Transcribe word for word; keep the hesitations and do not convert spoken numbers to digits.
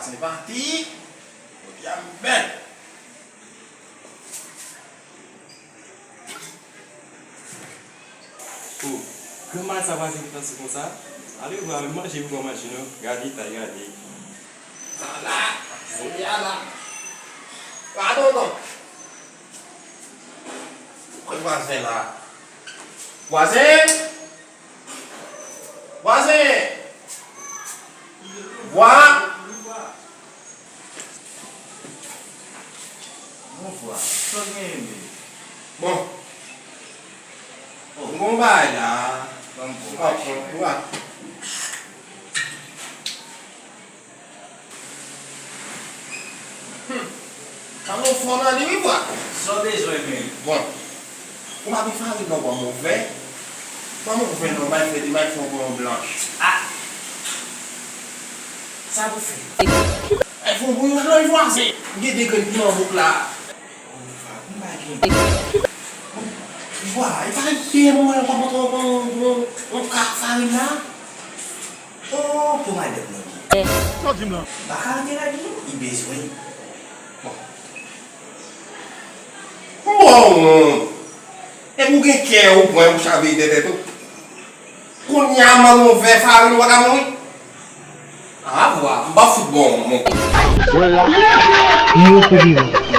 Senpati, bòt a m bèl. O, granma sa pase pou tansi konsa. Ale vwa, manje pou manje non. Gade tay, gade. Sa la, se byen la. Padon non. Kòt vwazen la. Vwazen! Vwazen! Vwa! Bon, vwa, sa w genyen menm? Bon. M gon bagay la. Ban m gon bagay. Vwa. Hum. Sa nou fò nan li wi vwa. Sa w bezwen menm? Bon. Ou pa gen farin non, ban m yon vè. Ban m yon vè non, m al fè, m al fè yon bouyon blanch. Ah. Sa pou fè? Al fè yon bouyon blanch vwazen. M gen de grenn piman bouk la. Vwa, e pa gen mwen, pa montre yon, yon, yon, yon ka farin la. Oh, pou madanm nan. Sa w di m lan? M pa ka rete la di nou, li bezwen. Bon. Bon. Epi w gen kè, ou pran, ou chave de tèt ou. Kounye a, m ban nou yon vè farin, ou pa ka mouri. A vwa, m pa fout bon, mon. Mwen la, mwen pou vivan.